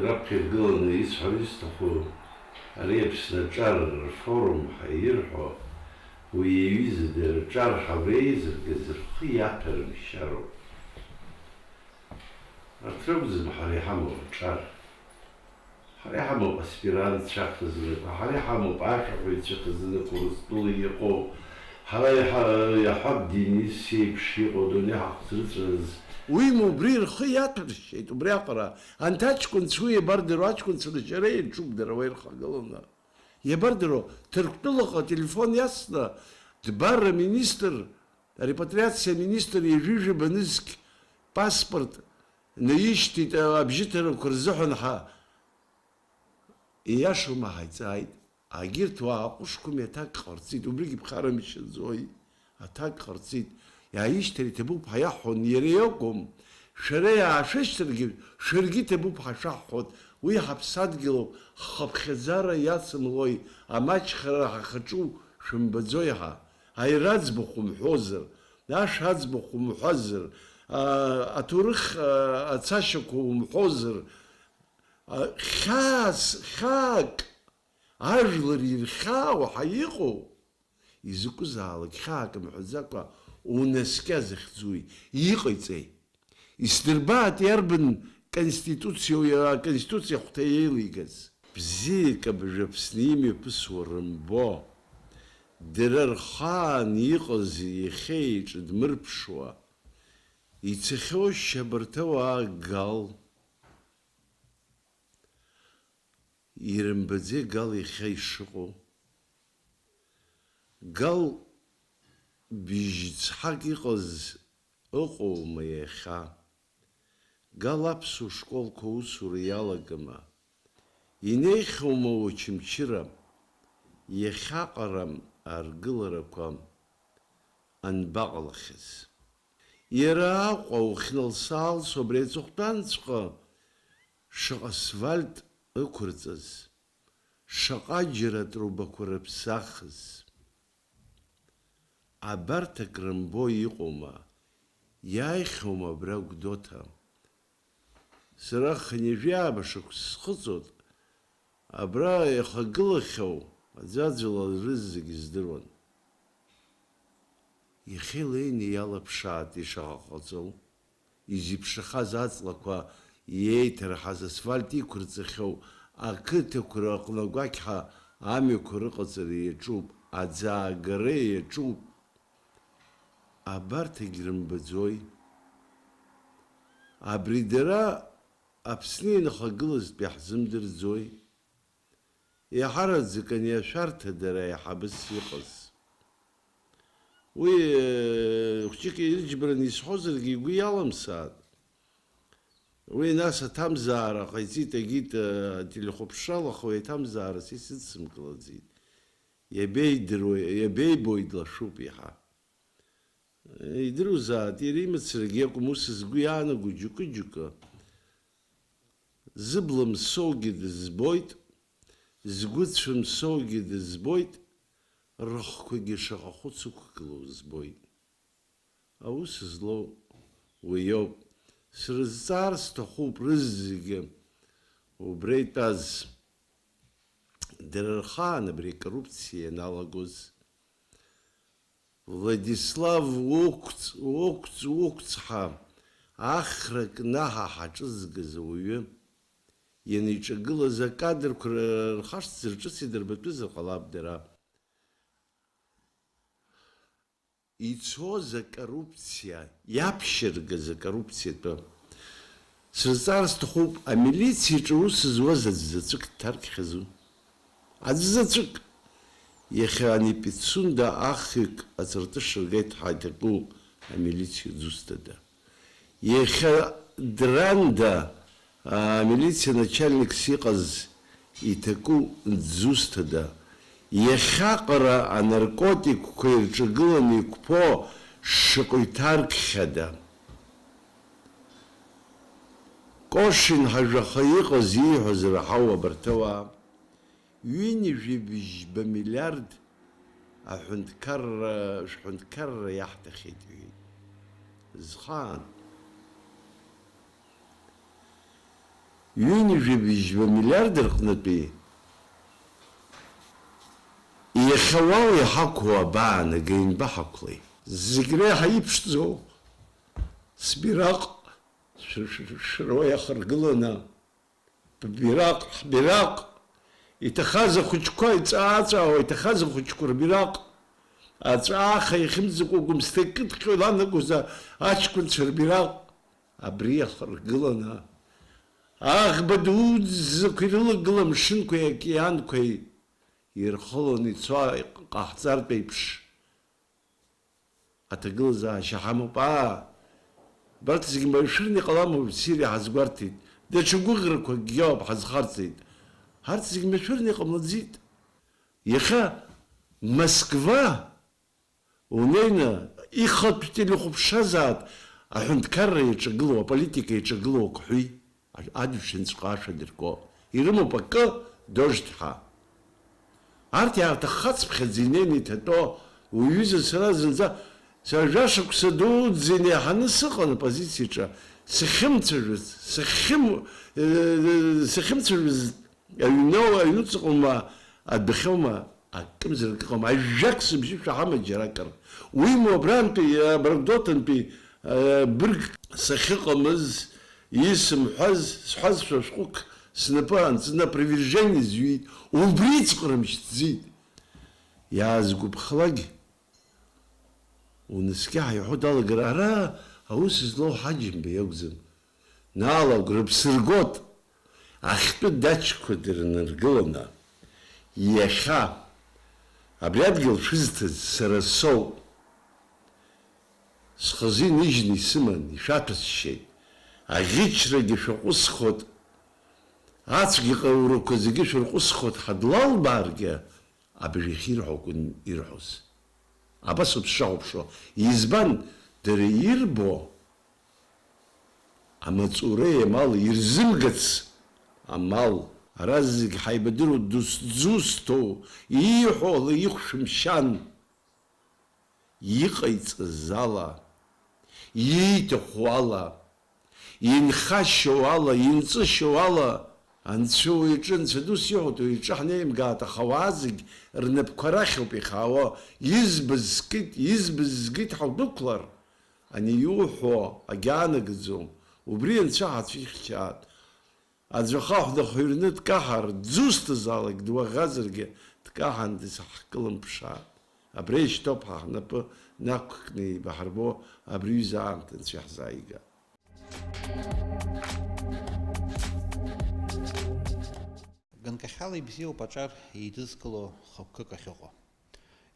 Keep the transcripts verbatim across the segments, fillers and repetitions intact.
Раԥхьа иргыланы исҳәар исҭаху, ари Аԥсны аҿар рфорум ҳәа ирҳәо, уи аҩыза дара аҿар ҳәа реизыргаз рхы иаҭәарымшьароуп. Арҭ ракәӡам ҳара иҳамоу аҿар. Ҳара иҳамоуп аспирантцәа хазынақәа, ҳара иҳамоуп ашәаҳәаҩцәа хазынақәа Урыстәыла иҟоу, ҳара иҳа-, иаҳҳәап, Денис иеиԥш иҟоу адунеи ҳахзырҵәаз. Уимоу, убри рхы иаҭәыршьшьеит, убри аҟара. Анҭ аҷкәынцәа уи иабардыруа, аҷкәынцәа ршьара иаҿуп дара уа ирхагыланы. Иабардыруа, Ҭырқәтәылаҟа ателефон иасны, дбар аминистр, арепатриациа аминистр ҩажәижәаба нызқь паспорт наишьҭит, абжьыҭарақәа рзыҳәан ҳа, ииашоума ҳаиҵааит. Агьырҭ уаа ҟәышқәами аҭак ҟарҵеит, убригьы ԥхарам ишьаӡои? Аҭак ҟарҵеит. Иааишьҭыр иҭабуп ҳәа иаҳҳәон, иара иакәым. Шәара иаашәышьҭыргьы, шәаргьы иҭабуп ҳәа шәаҳҳәоит. Уи ҳаԥсадгьылуп, ҳхыԥхьаӡара иацымлои, амаҷхара ҳахаҿу шәымбаӡои ҳа? Аира аӡбахә умҳәозар, ашә аӡбахә умҳәазар, а, аҭоурых, а, ацашьақәа умҳәозар, а, хьаас, хьаак ажәлар ирхьаау ҳәа иҟоу, изакәызаалак хьаак мҳәаӡакәа унаскьа захьӡуи, иҟаиҵеи? Исдырбааит иарбан конституциоу, аконституциа ахәҭа еилигаз. Бзиак абыржә Аԥсны имҩаԥысуа рымбо, дара рхаан иҟаз иахьа иҿыдмырԥшуа, ицахьоу шьабарҭа уаа Гал, ирымбаӡеи Гал иахьа ишыҟоу? Гал бжьцҳак иҟаз ыҟоума иахьа? Гал аԥсуа школқәа аусура иалагама? Инеихьоума Очамчыра иахьаҟара аргыларақәа анбаҟалахьаз? Иара Аҟәа ухьналса-аалсо абри аҵыхәтәанҵәҟьа шаҟа асфальт ықәырҵаз, шаҟа џьара атрубақәа рыԥсахыз. Абарҭ акрымбо иҟоума, иааихьоума абра Гәдоуҭа? Сара хынҩажәи ааба шықәса схыҵуеит, абра иахагылахьоу аӡәаӡәала рызегь здыруан. Иахьа илеины иалаԥшааит ишаҟа ҟаҵоу, изеиԥшрахаз аҵлақәа иеиҭарҳаз асфальт иқәырҵахьоу ақыҭақәа рыҟны агәақьҳәа амҩақәа рыҟаҵара иаҿуп, аӡаагара иаҿуп. Абарҭ егьрымбаӡои? Абри дара Аԥсны инахагылазтәи ҳзымдырӡои? Еиҳараӡак ани ашәарҭа дара аиҳабыс иҟаз. Уи, э, хәҷык ирыџьбараны исҳәозаргьы игәы иалымсааит. Уи нас аҭамзаара ҟаиҵеит, агит, э, ателехәаԥшрала, аха уи аҭамзаара са исыдсымкылаӡеит. Иабеидыруеи, иабеибои, длашәуп иаҳа. Идыруазааит, иара имацарагьы акәым, ус згәы иаанаго џьоукы-џьоукы. Зыбла мсоугьы дызбоит, згәы цәымсоугьы дызбоит, рыхқәагьы шаҟа хәыц ықәгылоу збоит. Аус злоу уиоуп. Срызҵаар сҭахуп рызегьы убра итәаз. Дара рхаан абри акоррупциа ианалагоз, Владислав Уқәҵ, Уқәҵ, Уқәҵ ҳәа ахра кнаҳа ҳаҿызгаз ауаҩы ианиҿагылаз акадрқәа рхашҭзар ҿыц идырбатәызар ҟалап дара. Ицоз акоррупциа, иаԥшьыргаз акоррупциатәы. Сырҵар сҭахуп, амилициаҿы аус зуаз аӡә заҵәык дҭаркхьазу? Аӡә заҵәык! Иахьа ани Пицунда ахҩык аҵарты шыргеит ҳаиҭаку амилициа дызусҭада? Иахьа Дранда, амилициа начальникс иҟаз иҭаку дызусҭада? Иахьаҟара анаркотикқәа ирҿагыланы иқәԥо шаҟаҩ ҭаркхьада? Кошин ҳажәаха иҟаз ииҳәаз раҳау абарҭ ауаа. Ҩынҩажәи бжьба миллиард аҳәынҭқарра, шәҳәынҭқарра иаҳҭахьеит, иҳәеит. Зхаан. Ҩынҩажәи быжьба миллиард рҟнытәи иахьа уал иҳақәу абаанагеи, инбаҳақәлеи? Зегь реиҳа иԥшӡоу сбираҟ шәы-, шәы-, шәыруа иахыргыланы, ббираҟ, ҳбираҟ, иҭахаз ахәыҷқәа иҵаа-ҵаауа, иҭахаз ахәыҷқәа рбираҟ, аҵәааха иахьымӡакәа Гәымсҭа икыдҟьо иланагоз аҷкәынцәа рбираҟ, абри иахыргыланы, аӷба дуӡӡақәа ирылагыла амшынқәеи аокеанқәеи ирхыланы ицо ҟаҳҵартә еиԥш, аҭагылазаашьа ҳамоуп, аа, абарҭ зегьы машәырны иҟалама, Сириа ҳазгәарҭеит, даҽа гәыӷрақәакгьы ауп ҳазхарҵеит. Арҭ зегьы машәырны иҟамлаӡеит. Иахьа Москва унеины, ихатә телехәаԥшазаат аҳәынҭқарра иаҿагылоу, аполитика иаҿагылоу акәҳәи, адушьынҵәҟьа ашәа дырго. Ирымоуп акы, дождь ҳәа. Арҭ иаарҭаххацыԥхьаӡа инеины иҭатәоу уҩыза сара зынӡа, сара жәашықәса дуӡӡа инеиҳаны сыҟан апозициаҿы, сахьымцәажәоз, сахьым-, э, сахьымцәажәоз, аҩноу, аҩнуҵаҟоума, адәахьоума, акымзарак ыҟам, ажәак сыбжьы шәаҳама џьаракыр. Уимоу абрантәи, абрагдотантәи, э, бырг сахьыҟамыз, исымҳәаз, сҳәазшәа шәҟәык снапы анҵаны опровержение зҩит, убри иҵҟрымшьҭӡеит. Иаазгәаԥхалак, унаскьа ҳаиҳәо далагар, ара аус злоу Ҳаџьымба иакәӡам. Налаг рыԥсы ргот, ахьтәы даҷқәа дырнаргыланы, иахьа абри адгьыл шәызҭаз сара соуп. Схазы иныжьны исыман, ишәаҭәасшьеит. Аӷьычрагьы шәаҟәысхот, ацәгьаҟаурақәа зегьы шәырҟәысхот ҳәа длалбааргьы, абыржә иахьирҳәо акәын ирҳәоз. Абас ауп сшахәаԥшуа. Избан, дара ирбо амаҵуреи амали ирзымгац амал. Ара зегь ҳаибадыруа дус-, дзусҭоу, ииҳәо ала ихәшәымшьан. Иҟаиҵаз ала, ииҭаху ала, инхашьоу ала, инҵышьоу ала, Анцәа уи иҿы, Анцәа дус иҳәоит, уи иҿы ҳнеимгаат, аха ауаа зегь рнапқәа рахьоуп ихаауа, избаз зкит, избаз згеит ҳаудәықәлар, ани иуҳәо агьаанагаӡом, убри Анцәа ҳацәихьчааит. Аӡәы ахаҳә дахыҩрны дкаҳар, дзусҭазаалак дуаӷазаргьы дкаҳан дызҳкылымԥшааит. Абра ишьҭоуп ҳа ҳнапы нақәкны еибаҳарбо абри аҩыза аамҭа Анцәа иаҳзааига. Ганкахьала ибзиоуп аҿар еидызкыло хықәкык ахьыҟоу.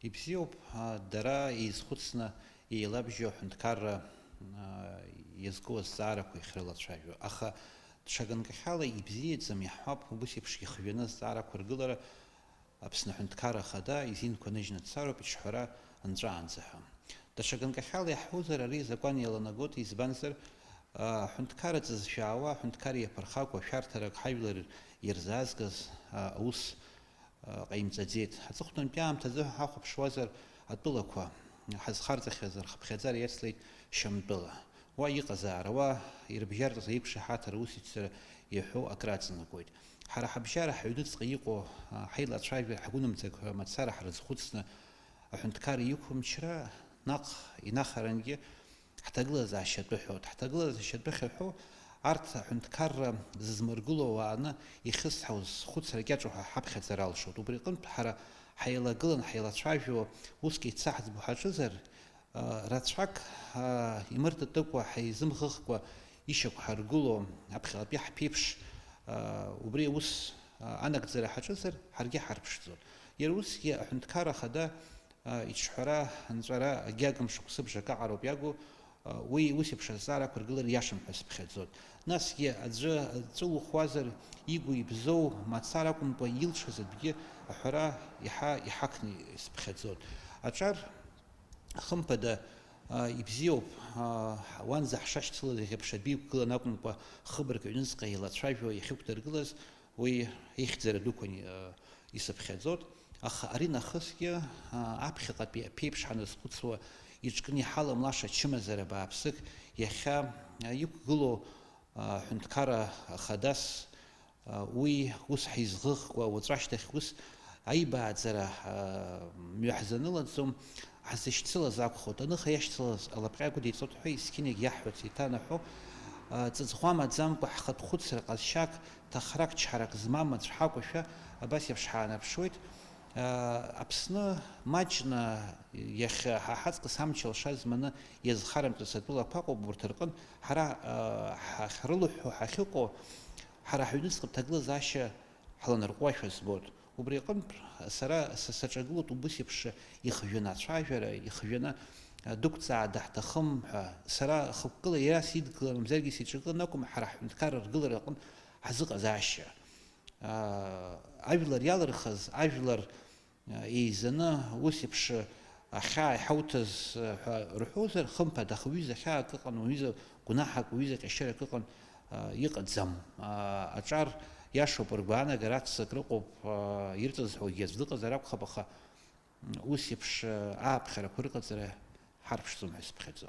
Ибзиоуп, а, дара еизхәыцны еилабжьо аҳәынҭқарра, а, иазку азҵаарақәа иахьрылацәажәо. Аха ҽа ганкахьала ибзиаӡам, иаҳҳәап, убыс еиԥш ихҩаны азҵаарақәа ргылара Аԥсны Аҳәынҭқарра Ахада изинқәа ныжьны дцароуп, иҿҳәара нҵәаанӡа ҳәа. Даҽа ганкахьала иаҳҳәозар, ари азакәан иаланагоит, избанзар, а, аҳәынҭқарра ҵызшәа аауа, аҳәынҭқарра иаԥырхагоу ашәарҭарак ҳажәлар ирзаазгаз, а, аус ҟаимҵаӡеит. Аҵыхәтәантәи аамҭазы ҳахәаԥшуазар, атәылақәа ҳазхарҵахьаз рхыԥхьаӡара иацлеит Шьамтәыла. Уа иҟазаара, уа ирыбжьартәыз аиқәшаҳаҭра аусеицәа иҳәоу акраҵанакуеит. Ҳара ҳабжьара ҳаҩныҵҟа иҟоу, а, ҳаилацәажәара, ҳгәынамӡақәа мацара ҳрызхәыцны, аҳәынҭқарра иқәымчра наҟ инахарангьы, ҳҭагылазаашьа атәы ҳәоуп. Ҳҭагылазаашьа атәы ахьҳәо, арҭ аҳәынҭқарра зызмыргыло ауааны ихьысҳауаз хәыцра кьаҿу ҳәа ҳаԥхьаӡара алшоит. Убри аҟынтә ҳара ҳаилагылан ҳаилацәажәо, усгьы еицаҳӡбо ҳаҿызар, а, рацәак, а, имыртытыкәа, ҳаизымӷыхкәа ишьақәҳаргыло аԥхьаҟатәи ҳԥеиԥш, а, убри аус, а, анагӡара ҳаҿызар, ҳаргьы ҳарԥшӡоит. Иара усгьы аҳәынҭқарра ахада а, иҿҳәара, анҵәара агьагым шықәсыбжак аҟароуп иагу, а, уи ус еиԥш азҵаара ақәыргылар иашам ҳәа сыԥхьаӡоит. Насгьы аӡәы, аӡәы ухәуазар, игу ибзоу мацара акәымкәа, илшаз атәгьы аҳәара иаҳа иҳақны исыԥхьаӡоит. Аҿар, хымԥада, а, ибзиоуп, а, уанӡа ҳшашьцылаз иахьа ԥшьатәи иқәгылан акәымкәа, хыбрак аҩныҵҟа еилацәажәо иахьықәдыргылаз, уи ихьӡара дуқәа ни-, исыԥхьаӡоит, аха ари нахысгьы, а, аԥхьаҟатәи аԥеиԥш ҳаназхәыцуа, иҿкны иҳаламлаша ачымазара бааԥсык иахьа, а, иқәгылоу, а, ҳәынҭқарра хадас, Уи ус ҳизӷыӷкуа, уаҵәашьҭахь ус аибааӡара мҩаҳзанылаӡом, ҳзышьцылаз акәхоит. Аныха иашьцылаз алапҟьа гәыдиҵоит ҳәа есқьынагь иаҳҳәоит, еиҭанаҳәо, ҵыҵӷәа амаӡамкәа ҳхатә хәыцра ҟазшьак, ҭахрак, чҳарак змам аӡә ҳакәушәа абас еиԥш ҳаанарԥшуеит. Аԥсны маҷны иахьа ҳа ҳаҵкыс амч алша зманы иазхарымҵац атәылақәа ыҟоуп, урҭ рҟынтә ҳара ҳахьрылыҳәҳәо ҳахьыҟоу, ҳара ҳаҩныҵҟатә ҭагылазаашьа ҳланарҟәуашәа збоит. Убри аҟынтә сара са саҿагылоит убыс еиԥш ихжәаны ацәажәара, ихжәаны дықәҵаада ҳҭахым ҳәа. Сара хықәкыла иара сидгылар, мамзаргьы сиҿагылан акәым, ҳара ҳҳәынҭқарра ргылара аҟынтә ҳазыҟазаашьа. Ажәлар иалырхыз, ажәлар еизаны ус еиԥш ахьаа иҳауҭаз ҳәа рҳәозар, хымԥада, аха уҩыза хьаак ыҟан, уҩыза гәнаҳак, уҩыза ҟьашьырак ыҟан, иҟаӡам. Аҿар иашоуп, ргәаанагара аццакра ыҟоуп, ирҵазҳәогьы аӡә дыҟазар акәхап, аха ус еиԥш ааԥхьарақәа рыҟаҵара ҳарԥшӡом ҳәа сыԥхьаӡо.